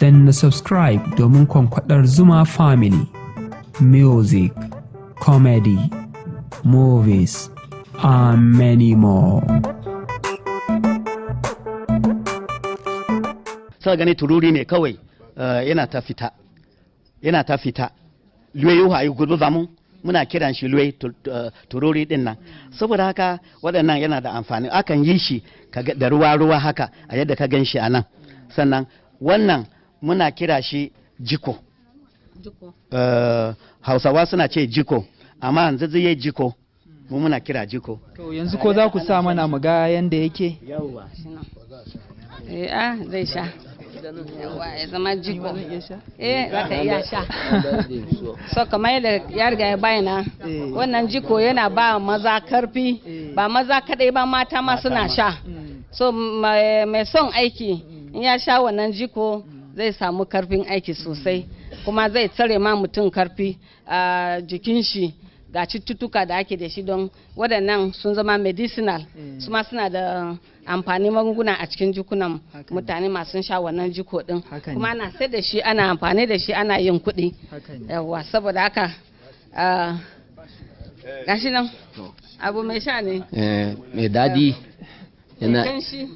Danna subscribe domin kwankwadar Zuma Family. Music, comedy, movies, and many more. Suka gani tururi ne kawai, yana ta fita, yana ta fita. Luwe yuha yi gudu zamu muna kiran shi luwe, tururi din nan. Saboda haka waɗannan yana da amfani, akan yi shi da ruwa ruwa haka a yadda ka gan shi a nan. Sannan wannan muna kira shi jiko. Hausawa suna ce jiko, amma yanzu zai jiko, mu muna kira jiko. To yanzu ko za ku sa mana mu ga yanda yake? Yawwa. Eh, ah, zai sha. Yawwa, ya zama jiko. Eh, za ka iya sha. So kamar yadda ya riga ya bayyana, wannan jiko yana ba maza karfi, ba maza kadai ba, mata ma suna sha. So mai son aiki in ya sha wannan jiko zai samu karfin aiki sosai, kuma zai tsare ma mutum karfi a jikin shi ga cututtuka da ake da shi, don waɗannan sun zama medicinal, su ma suna da amfani magunguna a cikin jikunan mutane masu sha wannan jiko din. Kuma ana sai da shi, ana amfani da shi, ana yin kuɗi. Yawwa, saboda haka gashi nan abu mai sha ne. Mai daɗi. Mai kanshi.